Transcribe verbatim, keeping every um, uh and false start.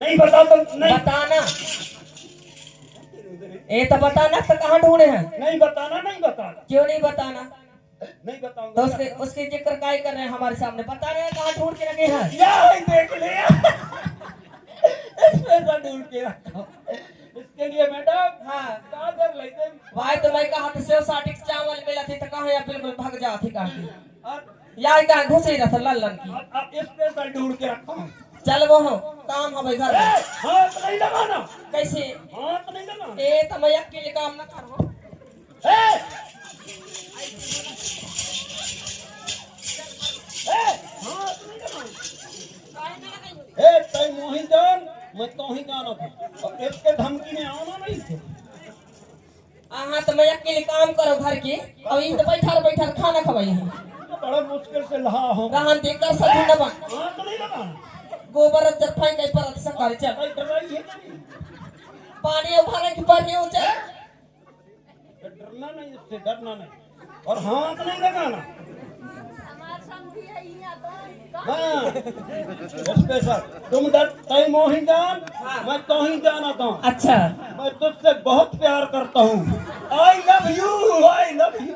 नहीं बता तो नहीं। बताना। ए, तो बताना तो कहाँ ढूंढे हैं? नहीं बताना, नहीं बताना। क्यों नहीं बताना? नहीं बताऊंगा। तो उसके, उसके जिक्र काय कर रहे हैं हमारे सामने? बता रहे हैं कहाँ ढूंढ के रखे हैं। या, देख ले। स्पेशल ढूंढ के रखा हूँ। इसके लिए मैडम, हाँ। काजर लेते। भाई, तो मैं कहा तो सेव साटी के चावल मिला थी तो कहा यार बिल्कुल भग जा थी कहा की। और या कहा घुसे ही रहता लल्लन की। अब, अब स्पेशल ढूंढ के रखा हूँ। चल वो हो, काम हो भाई घर में। ए, हाथ नहीं लगाना। कैसे? हाथ नहीं लगाना। ए, तो मैं अकेले काम ना करो। ए! ए! हाथ नहीं लगाना। ए, तै मोही जान, मैं तो ही जाना था। और इसके धमकी में आना नहीं थे। हाँ, तो मैं अकेले काम करो घर के, और इन तो बैठल बैठल खाना खवाई है। तो बड़ा मुश्किल से लहा हो। रहन दे कर सधु न बन। हाथ नहीं लगाना। गोबर जब फेंक के परत सकर चल। भाई, डराई है कि नहीं? पानी उभारे की पर हो चल। डरना नहीं इससे, डरना नहीं। और हाथ नहीं लगाना। हाँ, स्पेशल। तुम डर, तै मोही जान, मैं तो ही जाना था। अच्छा। मैं तुझसे बहुत प्यार करता हूँ। I love you, I love you।